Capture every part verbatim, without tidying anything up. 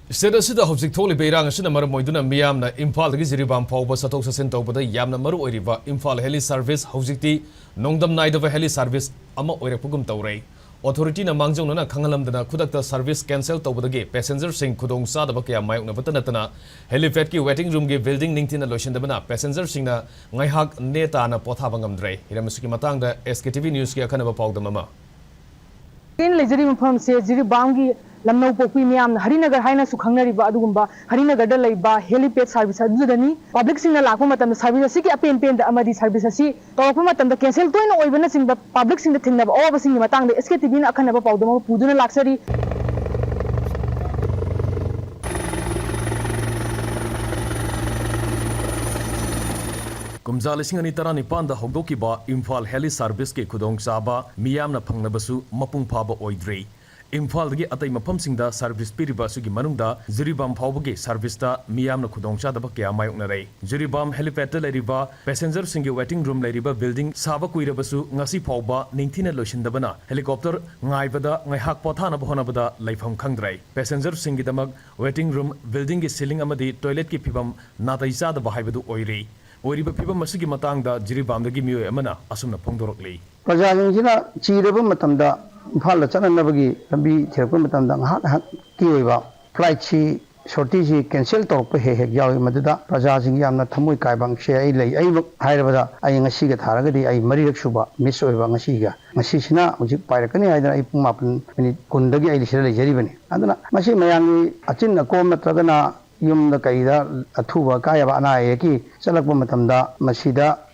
State ꯑꯁꯤꯗ ꯍꯧꯖꯤꯛ ꯊꯣꯛꯂꯤꯕ ꯏꯔꯥꯡ ꯑꯁꯤꯅ ꯃꯔꯝ ꯑꯣꯏꯗꯨꯅ ꯃꯤꯌꯥꯝꯅ ꯏꯝꯐꯥꯜꯗꯒꯤ ꯖꯤꯔꯤꯕꯥꯝ ꯐꯥꯎꯕ ꯆꯠꯊꯣꯛ ꯆꯠꯁꯤꯟ ꯇꯧꯕꯗ ꯌꯥꯝꯅ ꯃꯔꯨ ꯑꯣꯏꯔꯤꯕ ꯏꯝꯐꯥꯜ ꯍꯦꯂꯤ ꯁꯔꯚꯤꯁ ꯍꯧꯖꯤꯛꯇꯤ ꯅꯣꯡꯗꯝ ꯅꯥꯏꯗꯕ ꯍꯦꯂꯤ ꯁꯔꯚꯤꯁ ꯑꯃ ꯑꯣꯏꯔꯛꯄꯒꯨꯝ ꯇꯧꯔꯦ꯫ ꯑꯣꯊꯣꯔꯤꯇꯤꯅ ꯃꯥꯡꯖꯧꯅꯅ ꯈꯪꯍꯜꯂꯝꯗꯅ ꯈꯨꯗꯛꯇ ꯁꯔꯚꯤꯁ ꯀꯦꯟꯁꯦꯜ ꯇꯧꯕꯗꯒꯤ ꯄꯦꯁꯦꯟꯖꯔꯁꯤꯡ ꯈꯨꯗꯣꯡ ꯆꯥꯗꯕ ꯀꯌꯥ ꯃꯥꯌꯣꯛꯅꯕꯇ ꯅꯠꯇꯅ ꯍꯦꯂꯤꯄꯦꯗꯀꯤ ꯋꯦꯇꯤꯡ ꯔꯨꯝꯒꯤ ꯕꯤꯜꯗꯤꯡ ꯅꯤꯡꯊꯤꯅ ꯂꯣꯏꯁꯤꯟꯗꯕꯅ ꯄꯦꯁꯦꯟꯖꯔꯁꯤꯡꯅ ꯉꯥꯏꯍꯥꯛ ꯅꯦ ꯇꯥꯅ ꯄꯣꯊꯥꯕ ꯉꯝꯗ꯭ꯔꯦ꯫ ꯍꯤꯔꯝ ꯑꯁꯤꯒꯤ ꯃꯇꯥꯡꯗ ꯑꯦꯁ ꯀꯦ ꯇꯤ ꯚꯤ ꯅ꯭ꯌꯨꯁꯀꯤ ꯑꯀꯟꯅꯕ ꯄꯥꯎꯗꯝ ꯑꯃ꯫ ꯑꯩꯅ ꯂꯩꯖꯔꯤꯕ ꯃꯐꯝꯁꯦ ꯖꯤꯔꯤꯕꯥꯝꯒꯤ ꯂꯝꯅꯧ ꯄꯣꯛꯄꯤ ꯃꯤꯌꯥꯝꯅ ꯍꯔꯤꯅꯒꯔ ꯍꯥꯏꯅꯁꯨ ꯈꯪꯅꯔꯤꯕ ꯑꯗꯨꯒꯨꯝꯕ ꯍꯔꯤꯅꯒꯔꯗ ꯂꯩꯕ ꯍꯦꯂꯤꯄꯦꯗ ꯁꯥꯔꯚꯤꯁ ꯑꯗꯨꯗꯅꯤ꯫ ꯄꯕ꯭ꯂꯤꯛꯁꯤꯡꯅ ꯂꯥꯛꯄ ꯃꯇꯝꯗ ꯁꯥꯔꯚꯤꯁ ꯑꯁꯤꯒꯤ ꯑꯄꯦꯟ ꯄꯦꯟꯗ ꯑꯃꯗꯤ ꯁꯥꯔꯚꯤꯁ ꯑꯁꯤ ꯇꯧꯔꯛꯄ ꯃꯇꯝꯗ ꯀꯦꯟꯁꯦꯜ ꯇꯣꯏꯅ ꯑꯣꯏꯕꯅꯆꯤꯡꯕ ꯄꯕ꯭ꯂꯤꯛꯁꯤꯡꯗ ꯊꯦꯡꯅꯕ ꯑꯋꯥꯕꯁꯤꯡꯒꯤ ꯃꯇꯥꯡꯗ ꯑꯦꯁ ꯀꯦ ꯇꯤ ꯚꯤꯅ ꯑꯈꯟꯅꯕ ꯄꯥꯎꯗꯝ ꯑꯃ ꯄꯨꯗꯨꯅ ꯂꯥꯛꯆꯔꯤ꯫ ꯀꯨꯝꯖꯥ ꯂꯤꯁꯤꯡ ꯑꯅꯤ ꯇꯔꯥꯅꯤꯄꯥꯟꯗ ꯍꯧꯗꯣꯛꯈꯤꯕ ꯏꯝꯐꯥꯜ ꯍꯦꯂꯤ ꯁꯥꯔꯚꯤꯁꯀꯤ ꯈꯨꯗꯣꯡꯆꯥꯕ ꯃꯤꯌꯥꯝꯅ ꯐꯪꯅꯕꯁꯨ ꯃꯄꯨꯡ ꯐꯥꯕ ꯑꯣꯏꯗ꯭ꯔꯤ꯫ ꯏꯝꯐꯥꯜꯗꯒꯤ ꯑꯇꯩ ꯃꯐꯝꯁꯤꯡꯗ ꯁꯥꯔꯚꯤꯁ ꯄꯤꯔꯤꯕ ꯑꯁꯤꯒꯤ ꯃꯅꯨꯡꯗ ꯖꯤꯔꯤꯕꯥꯝ ꯐꯥꯎꯕꯒꯤ ꯁꯥꯔꯚꯤꯁꯇ ꯃꯤꯌꯥꯝꯅ ꯈꯨꯗꯣꯡꯆꯥꯗꯕ ꯀꯌꯥ ꯃꯥꯌꯣꯛꯅꯔꯦ꯫ ꯖꯤꯔꯤꯕꯥꯝ ꯍꯦꯂꯤꯄꯦꯗꯇ ꯂꯩꯔꯤꯕ ꯄꯦꯁꯦꯟꯖꯔꯁꯤꯡꯒꯤ ꯋꯦꯇꯤꯡ ꯔꯨꯝ ꯂꯩꯔꯤꯕ ꯕꯤꯜꯗꯤꯡ ꯁꯥꯕ ꯀꯨꯏꯔꯕꯁꯨ ꯉꯁꯤ ꯐꯥꯎꯕ ꯅꯤꯡꯊꯤꯅ ꯂꯣꯏꯁꯤꯟꯗꯕꯅ ꯍꯦꯂꯤꯀꯣꯞꯇꯔ ꯉꯥꯏꯕꯗ ꯉꯥꯏꯍꯥꯛ ꯄꯣꯊꯥꯅꯕ ꯍꯣꯠꯅꯕꯗ ꯂꯩꯐꯝ ꯈꯪꯗ꯭ꯔꯦ꯫ ꯄꯦꯁꯦꯟꯖꯔꯁꯤꯡꯒꯤꯗꯃꯛ ꯋꯦꯇꯤꯡ ꯔꯨꯝ, ꯕꯤꯜꯗꯤꯡꯒꯤ ꯁꯤꯂꯤꯡ ꯑꯃꯗꯤ ꯇꯣꯏꯂꯦꯠꯀꯤ ꯐꯤꯕꯝ ꯅꯥꯇꯩ ꯆꯥꯗꯕ ꯍꯥꯏꯕꯗꯨ ꯑꯣꯏꯔꯤ꯫ ꯑꯣꯏꯔꯤꯕ ꯐꯤꯕꯝ ꯑꯁꯤꯒꯤ ꯃꯇꯥꯡꯗ ꯖꯤꯔꯤꯕꯥꯝꯗꯒꯤ ꯃꯤꯑꯣꯏ ꯑꯃꯅ ꯑꯁꯨꯝꯅ ꯐꯣꯡꯗꯣꯔꯛꯂꯤ꯫ ꯄ꯭ꯔꯖꯥꯁꯤꯡꯁꯤꯅ ꯆꯤꯔꯕ ꯃꯇꯝꯗ ꯏꯝꯐꯥꯜꯗ ꯆꯠꯅꯅꯕꯒꯤ ꯂꯝꯕꯤ ꯊꯤꯔꯛꯄ ꯃꯇꯝꯗ ꯉꯥꯏꯍꯥꯛ ꯉꯥꯏꯍꯥꯛꯀꯤ ꯑꯣꯏꯕ ꯐ꯭ꯂꯥꯏꯠꯁꯤ, ꯁꯣꯔꯇꯤꯁꯤ ꯀꯦꯟꯁꯦꯜ ꯇꯧꯔꯛꯄ ꯍꯦꯛ ꯍꯦꯛ ꯌꯥꯎꯏ꯫ ꯃꯗꯨꯗ ꯄ꯭ꯔꯖꯥꯁꯤꯡꯒꯤ ꯌꯥꯝꯅ ꯊꯃꯣꯏ ꯀꯥꯏꯕ ꯉꯁꯤ ꯑꯩ ꯂꯩ꯫ ꯑꯩꯃꯛ ꯍꯥꯏꯔꯕꯗ ꯑꯩ ꯉꯁꯤꯒ ꯊꯥꯔꯒꯗꯤ ꯑꯩ ꯃꯔꯤꯔꯛ ꯁꯨꯕ ꯃꯤꯁ ꯑꯣꯏꯕ ꯉꯁꯤꯒ꯫ ꯉꯁꯤꯁꯤꯅ ꯍꯧꯖꯤꯛ ꯄꯥꯏꯔꯛꯀꯅꯤ ꯍꯥꯏꯗꯅ ꯑꯩ ꯄꯨꯡ ꯃꯥꯄꯟ ꯃꯤꯅꯤꯠ ꯀꯨꯟꯗꯒꯤ ꯑꯩ ꯁꯤꯗ ꯂꯩꯖꯔꯤꯕꯅꯤ꯫ ꯑꯗꯨꯅ ꯃꯁꯤ ꯃꯌꯥꯝꯒꯤ ꯑꯆꯤꯟ ꯑꯀꯣꯝ ꯅꯠꯇ꯭ꯔꯒꯅ ꯌꯨꯝꯗ ꯀꯩꯗ ꯑꯊꯨꯕ ꯑꯀꯥꯏꯕ ꯑꯅꯥ ꯑꯌꯦꯛꯀꯤ ꯆꯠꯂꯛꯄ ꯃꯇꯝꯗ ꯃꯁꯤꯗ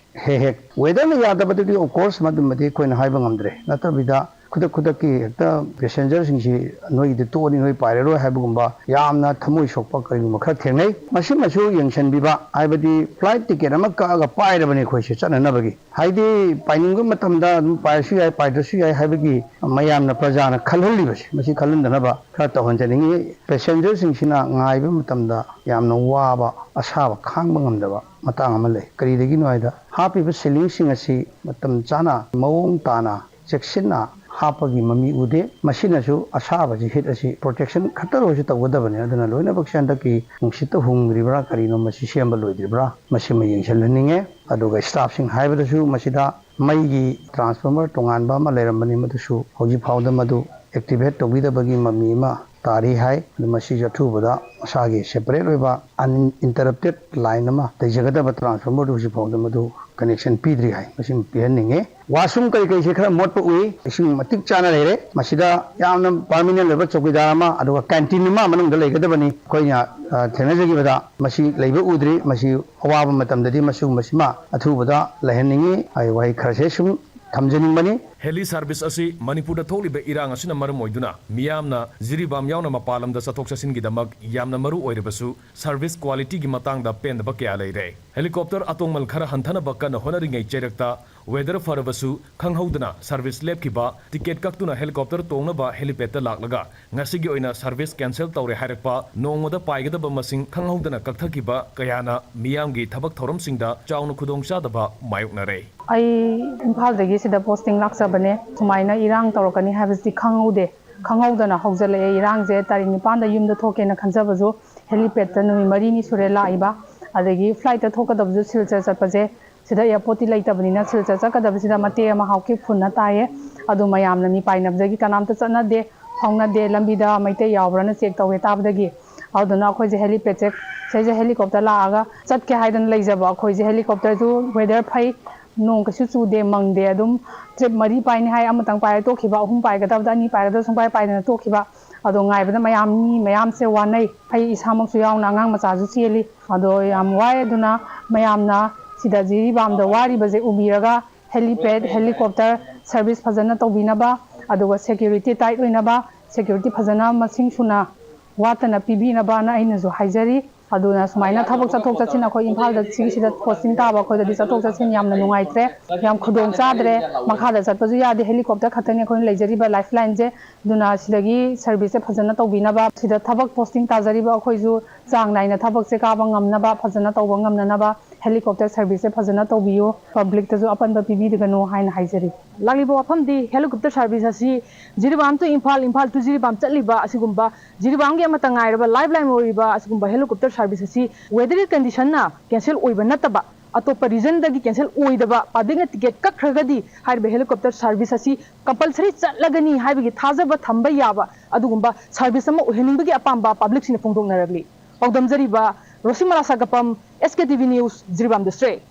ꯍꯦꯛ ꯍꯦꯛ ꯋꯦꯗꯔꯅ ꯌꯥꯗꯕꯗꯨꯗꯤ, of course, ꯃꯗꯨꯃꯗꯤ ꯑꯩꯈꯣꯏꯅ ꯍꯥꯏꯕ ꯉꯝꯗ꯭ꯔꯦ꯫ ꯅꯠꯇꯕꯤꯗ ꯈꯨꯗꯛ ꯈꯨꯗꯛꯀꯤ ꯍꯦꯛꯇ ꯄꯦꯁꯦꯟꯖꯔꯁꯤꯡꯁꯤ ꯅꯣꯏꯒꯤꯗꯤ ꯇꯣꯛꯑꯅꯤ, ꯅꯣꯏ ꯄꯥꯏꯔꯔꯣꯏ ꯍꯥꯏꯕꯒꯨꯝꯕ ꯌꯥꯝꯅ ꯊꯃꯣꯏ ꯁꯣꯛꯄ ꯀꯔꯤꯒꯨꯝꯕ ꯈꯔ ꯊꯦꯡꯅꯩ꯫ ꯃꯁꯤꯃꯁꯨ ꯌꯦꯡꯁꯤꯟꯕꯤꯕ, ꯍꯥꯏꯕꯗꯤ ꯐ꯭ꯂꯥꯏꯠ ꯇꯤꯀꯦꯠ ꯑꯃ ꯀꯛꯑꯒ ꯄꯥꯏꯔꯕꯅꯤ ꯑꯩꯈꯣꯏꯁꯦ ꯆꯠꯅꯅꯕꯒꯤ꯫ ꯍꯥꯏꯗꯤ ꯄꯥꯏꯅꯤꯡꯕ ꯃꯇꯝꯗ ꯑꯗꯨꯝ ꯄꯥꯏꯔꯁꯨ ꯌꯥꯏ, ꯄꯥꯏꯗ꯭ꯔꯁꯨ ꯌꯥꯏ ꯍꯥꯏꯕꯒꯤ ꯃꯌꯥꯝꯅ, ꯄ꯭ꯔꯖꯥꯅ ꯈꯜꯍꯜꯂꯤꯕꯁꯦ, ꯃꯁꯤ ꯈꯜꯍꯟꯗꯅꯕ ꯈꯔ ꯇꯧꯍꯟꯖꯅꯤꯡꯉꯤ꯫ ꯄꯦꯁꯦꯟꯖꯔꯁꯤꯡꯁꯤꯅ ꯉꯥꯏꯕ ꯃꯇꯝꯗ ꯌꯥꯝꯅ ꯋꯥꯕ, ꯑꯁꯥꯕ ꯈꯥꯡꯕ ꯉꯝꯗꯕ ꯃꯇꯥꯡ ꯑꯃ ꯂꯩ꯫ ꯀꯔꯤꯗꯒꯤꯅꯣ ꯍꯥꯏꯗ, ꯍꯥꯞꯄꯤꯕ ꯁꯤꯂꯤꯡꯁꯤꯡ ꯑꯁꯤ ꯃꯇꯝ ꯆꯥꯅ, ꯃꯑꯣꯡ ꯇꯥꯅ, ꯆꯦꯛꯁꯤꯟꯅ ꯍꯥꯞꯄꯒꯤ ꯃꯃꯤ ꯎꯗꯦ꯫ ꯃꯁꯤꯅꯁꯨ ꯑꯁꯥꯕꯁꯤ, ꯍꯤꯠ ꯑꯁꯤ ꯄ꯭ꯔꯣꯇꯦꯛꯁꯟ ꯈꯛꯇ ꯑꯣꯏꯔꯁꯨ ꯇꯧꯒꯗꯕꯅꯤ꯫ ꯑꯗꯨꯅ ꯂꯣꯏꯅꯃꯛꯁꯦ ꯍꯟꯗꯛꯀꯤ ꯅꯨꯡꯁꯤꯠꯇ ꯍꯨꯝꯈ꯭ꯔꯤꯕ꯭ꯔꯥ, ꯀꯔꯤꯅꯣ ꯃꯁꯤ ꯁꯦꯝꯕ ꯂꯣꯏꯗ꯭ꯔꯤꯕ꯭ꯔꯥ, ꯃꯁꯤꯃ ꯌꯦꯡꯁꯤꯜꯍꯟꯅꯤꯡꯉꯦ꯫ ꯑꯗꯨꯒ ꯁ꯭ꯇꯥꯐꯁꯤꯡ ꯍꯥꯏꯕꯗꯁꯨ ꯃꯁꯤꯗ ꯃꯩꯒꯤ ꯇ꯭ꯔꯥꯟꯁꯐꯣꯔꯃꯔ ꯇꯣꯉꯥꯟꯕ ꯑꯃ ꯂꯩꯔꯝꯕꯅꯤ, ꯃꯗꯨꯁꯨ ꯍꯧꯖꯤꯛ ꯐꯥꯎꯗ ꯃꯗꯨ ꯑꯦꯛꯇꯤꯚꯦꯠ ꯇꯧꯕꯤꯗꯕꯒꯤ ꯃꯃꯤ ꯑꯃ ꯇꯥꯔꯤ ꯍꯥꯏ꯫ ꯑꯗꯨ ꯃꯁꯤꯁꯨ ꯑꯊꯨꯕꯗ ꯃꯁꯥꯒꯤ ꯁꯦꯄꯔꯦꯠ ꯑꯣꯏꯕ ꯑꯟꯏꯟꯇꯔꯞꯇꯦꯠ ꯂꯥꯏꯟ ꯑꯃ ꯂꯩꯖꯒꯗꯕ ꯇ꯭ꯔꯥꯟꯁꯐꯣꯔꯃꯔꯗꯨ ꯍꯧꯖꯤꯛ ꯐꯥꯎꯗ ꯃꯗꯨ ꯀꯅꯦꯛꯁꯟ ꯄꯤꯗ꯭ꯔꯤ ꯍꯥꯏ꯫ ꯃꯁꯤꯃ ꯄꯤꯍꯟꯅꯤꯡꯉꯤ꯫ ꯋꯥꯁꯔꯨꯝ ꯀꯔꯤ ꯀꯔꯤꯁꯦ ꯈꯔ ꯃꯣꯠꯄ ꯎꯏ, ꯏꯁꯤꯡ ꯃꯇꯤꯛ ꯆꯥꯅ ꯂꯩꯔꯦ꯫ ꯃꯁꯤꯗ ꯌꯥꯝꯅ ꯄꯥꯔꯃꯤꯅꯦꯟ ꯑꯣꯏꯕ ꯆꯧꯀꯤꯗꯥꯔ ꯑꯃ, ꯑꯗꯨꯒ ꯀꯦꯟꯇꯤꯟ ꯑꯃ ꯃꯅꯨꯡꯗ ꯂꯩꯒꯗꯕꯅꯤ꯫ ꯑꯩꯈꯣꯏꯅ, ꯑ, ꯊꯦꯡꯅꯖꯈꯤꯕꯗ ꯃꯁꯤ ꯂꯩꯕ ꯎꯗ꯭ꯔꯤ꯫ ꯃꯁꯤ ꯑꯋꯥꯕ ꯃꯇꯝꯗꯗꯤ ꯃꯁꯤꯒꯨꯝꯕꯁꯤꯃ ꯑꯊꯨꯕꯗ ꯂꯩꯍꯟꯅꯤꯡꯉꯤ꯫ ꯑꯩ ꯋꯥꯍꯩ ꯈꯔꯁꯦ ꯁꯨꯝ ꯊꯝꯖꯅꯤꯡꯕꯅꯤ꯫ ꯍꯦꯂꯤ ꯁꯥꯔꯚꯤꯁ ꯑꯁꯤ ꯃꯅꯤꯄꯨꯔꯗ ꯊꯣꯛꯂꯤꯕ ꯏꯔꯥꯡ ꯑꯁꯤꯅ ꯃꯔꯝ ꯑꯣꯏꯗꯨꯅ ꯃꯤꯌꯥꯝꯅ ꯖꯤꯔꯤꯕꯥꯝ ꯌꯥꯎꯅ ꯃꯄꯥꯟ ꯂꯝꯗ ꯆꯠꯊꯣꯛ ꯆꯠꯁꯤꯟꯒꯤꯗꯃꯛ ꯌꯥꯝꯅ ꯃꯔꯨ ꯑꯣꯏꯔꯕꯁꯨ, ꯁꯥꯔꯚꯤꯁ ꯀ꯭ꯋꯥꯂꯤꯇꯤꯒꯤ ꯃꯇꯥꯡꯗ ꯄꯦꯟꯗꯕ ꯀꯌꯥ ꯂꯩꯔꯦ꯫ ꯍꯦꯂꯤꯀꯣꯞꯇꯔ ꯑꯇꯣꯡꯃꯜ ꯈꯔ ꯍꯟꯊꯅꯕ ꯀꯟꯅ ꯍꯣꯠꯅꯔꯤꯉꯩ ꯆꯩꯔꯛꯇ ꯋꯦꯗꯔ ꯐꯔꯕꯁꯨ ꯈꯪꯍꯧꯗꯅ ꯁꯥꯔꯚꯤꯁ ꯂꯦꯞꯈꯤꯕ, ꯇꯤꯀꯦꯠ ꯀꯛꯇꯨꯅ ꯍꯦꯂꯤꯀꯣꯞꯇꯔ ꯇꯣꯡꯅꯕ ꯍꯦꯂꯤꯄꯦꯗꯇ ꯂꯥꯛꯂꯒ ꯉꯁꯤꯒꯤ ꯑꯣꯏꯅ ꯁꯥꯔꯚꯤꯁ ꯀꯦꯟꯁꯦꯜ ꯇꯧꯔꯦ ꯍꯥꯏꯔꯛꯄ, ꯅꯣꯡꯃꯗ ꯄꯥꯏꯒꯗꯕ ꯃꯁꯤꯡ ꯈꯪꯍꯧꯗꯅ ꯀꯛꯊꯈꯤꯕ ꯀꯌꯥꯅ ꯃꯤꯌꯥꯝꯒꯤ ꯊꯕꯛ ꯊꯧꯔꯝꯁꯤꯡꯗ ꯆꯥꯎꯅ ꯈꯨꯗꯣꯡꯆꯥꯗꯕ ꯃꯥꯌꯣꯛꯅꯔꯦ꯫ ꯑꯩ ꯏꯝꯐꯥꯜꯗꯒꯤ ꯁꯤꯗ ꯄꯣꯁꯇꯤꯡ ꯂꯥꯛꯆꯕꯅꯦ꯫ ꯁꯨꯃꯥꯏꯅ ꯏꯔꯥꯡ ꯇꯧꯔꯛꯀꯅꯤ ꯍꯥꯏꯕꯁꯤꯗꯤ ꯈꯪꯍꯧꯗꯦ꯫ ꯈꯪꯍꯧꯗꯅ ꯍꯧꯖꯤꯜꯂꯛꯑꯦ ꯏꯔꯥꯡꯁꯦ꯫ ꯇꯥꯔꯤꯛ ꯅꯤꯄꯥꯟꯗ ꯌꯨꯝꯗ ꯊꯣꯛꯀꯦꯅ ꯈꯟꯖꯕꯁꯨ ꯍꯦꯂꯤꯄꯦꯗꯇ ꯅꯨꯃꯤꯠ ꯃꯔꯤꯅꯤ ꯁꯨꯔꯦ ꯂꯥꯛꯏꯕ꯫ ꯑꯗꯒꯤ ꯐ꯭ꯂꯥꯏꯠꯇ ꯊꯣꯛꯀꯗꯕꯁꯨ ꯁꯤꯜꯆꯔ ꯆꯠꯄꯁꯦ ꯁꯤꯗ ꯑꯦꯌꯥꯔꯄꯣꯔꯠꯇꯤ ꯂꯩꯇꯕꯅꯤꯅ ꯁꯤꯜꯆꯔ ꯆꯠꯀꯗꯕꯁꯤꯗ ꯃꯇꯦꯛ ꯑꯃ ꯍꯥꯎꯀꯤꯞ ꯐꯨꯟꯅ ꯇꯥꯏꯌꯦ꯫ ꯑꯗꯨ ꯃꯌꯥꯝꯅ ꯃꯤꯄꯥꯏꯅꯕꯗꯒꯤ ꯀꯅꯥꯝꯇ ꯆꯠꯅꯗꯦ, ꯐꯥꯎꯅꯗꯦ꯫ ꯂꯝꯕꯤꯗ ꯃꯩꯇꯩ ꯌꯥꯎꯕ꯭ꯔꯥꯅ ꯆꯦꯛ ꯇꯧꯋꯦ ꯇꯥꯕꯗꯒꯤ꯫ ꯑꯗꯨꯗꯨꯅ ꯑꯩꯈꯣꯏꯁꯦ ꯍꯦꯂꯤꯄꯦꯗꯁꯦ, ꯁꯤꯗꯩꯁꯦ ꯍꯦꯂꯤꯀꯣꯞꯇꯔ ꯂꯥꯛꯑꯒ ꯆꯠꯀꯦ ꯍꯥꯏꯗꯅ ꯂꯩꯖꯕ ꯑꯩꯈꯣꯏꯁꯦ ꯍꯦꯂꯤꯀꯣꯞꯇꯔꯁꯨ ꯋꯦꯗꯔ ꯐꯩ, ꯅꯣꯡ ꯀꯩꯁꯨ ꯆꯨꯗꯦ, ꯃꯪꯗꯦ꯫ ꯑꯗꯨꯝ ꯇ꯭ꯔꯤꯞ ꯃꯔꯤ ꯄꯥꯏꯅꯤ ꯍꯥꯏ, ꯑꯃꯇꯪ ꯄꯥꯏꯔ ꯇꯣꯛꯈꯤꯕ, ꯑꯍꯨꯝ ꯄꯥꯏꯒꯗꯕꯗ ꯑꯅꯤ ꯄꯥꯏꯒꯗꯕ ꯁꯨꯡꯄꯥꯏ ꯄꯥꯏꯗꯅ ꯇꯣꯛꯈꯤꯕ꯫ ꯑꯗꯣ ꯉꯥꯏꯕꯗ ꯃꯌꯥꯝ, ꯃꯤ ꯃꯌꯥꯝꯁꯦ ꯋꯥꯅꯩ, ꯑꯩ ꯏꯁꯥꯃꯛꯁꯨ ꯌꯥꯎꯅ ꯑꯉꯥꯡ ꯃꯆꯥꯁꯨ ꯆꯦꯜꯂꯤ꯫ ꯑꯗꯣ ꯌꯥꯝ ꯋꯥꯏ꯫ ꯑꯗꯨꯅ ꯃꯌꯥꯝꯅ ꯁꯤꯗ ꯖꯤꯔꯤꯕꯥꯝꯗ ꯋꯥꯔꯤꯕꯁꯦ ꯎꯕꯤꯔꯒ ꯍꯦꯂꯤꯄꯦꯗ, ꯍꯦꯂꯤꯀꯣꯞꯇꯔ ꯁꯔꯚꯤꯁ ꯐꯖꯅ ꯇꯧꯕꯤꯅꯕ, ꯑꯗꯨꯒ ꯁꯦꯀ꯭ꯌꯨꯔꯤꯇꯤ ꯇꯥꯏꯠ ꯑꯣꯏꯅꯕ, ꯁꯦꯀ꯭ꯌꯨꯔꯤꯇꯤ ꯐꯖꯅ ꯃꯁꯤꯡ ꯁꯨꯅ ꯋꯥꯠꯇꯅ ꯄꯤꯕꯤꯅꯕꯅ ꯑꯩꯅꯁꯨ ꯍꯥꯏꯖꯔꯤ꯫ ꯑꯗꯨꯅ ꯁꯨꯃꯥꯏꯅ ꯊꯕꯛ ꯆꯠꯊꯣꯛ ꯆꯠꯁꯤꯟ ꯑꯩꯈꯣꯏ ꯏꯝꯐꯥꯜꯗ ꯁꯤꯒꯤꯁꯤꯗ ꯄꯣꯁꯇꯤꯡ ꯇꯥꯕ ꯑꯩꯈꯣꯏꯗꯗꯤ ꯆꯠꯊꯣꯛ ꯆꯠꯁꯤꯟ ꯌꯥꯝꯅ ꯅꯨꯡꯉꯥꯏꯇ꯭ꯔꯦ, ꯌꯥꯝ ꯈꯨꯗꯣꯡ ꯆꯥꯗ꯭ꯔꯦ꯫ ꯃꯈꯥꯗ ꯆꯠꯄꯁꯨ ꯌꯥꯗꯦ, ꯍꯦꯂꯤꯀꯣꯞꯇꯔ ꯈꯛꯇꯅꯤ ꯑꯩꯈꯣꯏꯅ ꯂꯩꯖꯔꯤꯕ ꯂꯥꯏꯐ ꯂꯥꯏꯟꯁꯦ꯫ ꯑꯗꯨꯅ ꯁꯤꯗꯒꯤ ꯁꯔꯚꯤꯁꯁꯦ ꯐꯖꯅ ꯇꯧꯕꯤꯅꯕ, ꯁꯤꯗ ꯊꯕꯛ ꯄꯣꯁꯇꯤꯡ ꯇꯥꯖꯔꯤꯕ ꯑꯩꯈꯣꯏꯁꯨ ꯆꯥꯡ ꯅꯥꯏꯅ ꯊꯕꯛꯁꯦ ꯀꯥꯕ ꯉꯝꯅꯕ, ꯐꯖꯅ ꯇꯧꯕ ꯉꯝꯅꯅꯕ ꯍꯦꯂꯤꯀꯣꯞꯇꯔ ꯁꯔꯚꯤꯁꯁꯦ ꯐꯖꯅ ꯇꯧꯕꯤꯌꯨ, ꯄꯕ꯭ꯂꯤꯛꯇꯁꯨ ꯑꯄꯟꯕ ꯄꯤꯕꯤꯒꯅꯨ ꯍꯥꯏꯅ ꯍꯥꯏꯖꯔꯤ꯫ ꯂꯥꯛꯂꯤꯕ ꯋꯥꯐꯝꯗꯤ ꯍꯦꯂꯤꯀꯣꯞꯇꯔ ꯁꯔꯚꯤꯁ ꯑꯁꯤ ꯖꯤꯔꯤꯕꯥꯝ to ꯏꯝꯐꯥꯜ, ꯏꯝꯐꯥꯜ to ꯖꯤꯔꯤꯕꯥꯝ ꯆꯠꯂꯤꯕ ꯑꯁꯤꯒꯨꯝꯕ ꯖꯤꯔꯤꯕꯥꯝꯒꯤ ꯑꯃꯠꯇ ꯉꯥꯏꯔꯕ ꯂꯥꯏꯐ ꯂꯥꯏꯟ ꯑꯣꯏꯔꯤꯕ ꯑꯁꯤꯒꯨꯝꯕ ꯍꯦꯂꯤꯀꯣꯞꯇꯔ ꯁꯔꯚꯤꯁ ꯑꯁꯤ ꯋꯦꯗꯔ ꯀꯟꯗꯤꯁꯟꯅ ꯀꯦꯟꯁꯦꯜ ꯑꯣꯏꯕ ꯅꯠꯇꯕ, ꯑꯇꯣꯞꯄ ꯔꯤꯖꯟꯗꯒꯤ ꯀꯦꯟꯁꯦꯜ ꯑꯣꯏꯗꯕ, ꯄꯕ꯭ꯂꯤꯛꯅ ꯇꯤꯀꯦꯠ ꯀꯛꯈ꯭ꯔꯒꯗꯤ ꯍꯥꯏꯔꯤꯕ ꯍꯦꯂꯤꯀꯣꯞꯇꯔ ꯁꯔꯚꯤꯁ ꯑꯁꯤ ꯀꯝꯄꯜꯁꯔꯤ ꯆꯠꯂꯒꯅꯤ ꯍꯥꯏꯕꯒꯤ ꯊꯥꯖꯕ ꯊꯝꯕ ꯌꯥꯕ ꯑꯗꯨꯒꯨꯝꯕ ꯁꯔꯚꯤꯁ ꯑꯃ ꯑꯣꯏꯍꯟꯅꯤꯡꯕꯒꯤ ꯑꯄꯥꯝꯕ ꯄꯕ꯭ꯂꯤꯛꯁꯤꯡꯅ ꯐꯣꯡꯗꯣꯛꯅꯔꯛꯂꯤ꯫ ꯄꯥꯎꯗꯝꯖꯔꯤꯕ ꯔꯣꯁꯤꯃꯂꯥ ꯁꯥꯒꯞꯄꯝ, S K T V News, Jiribam district.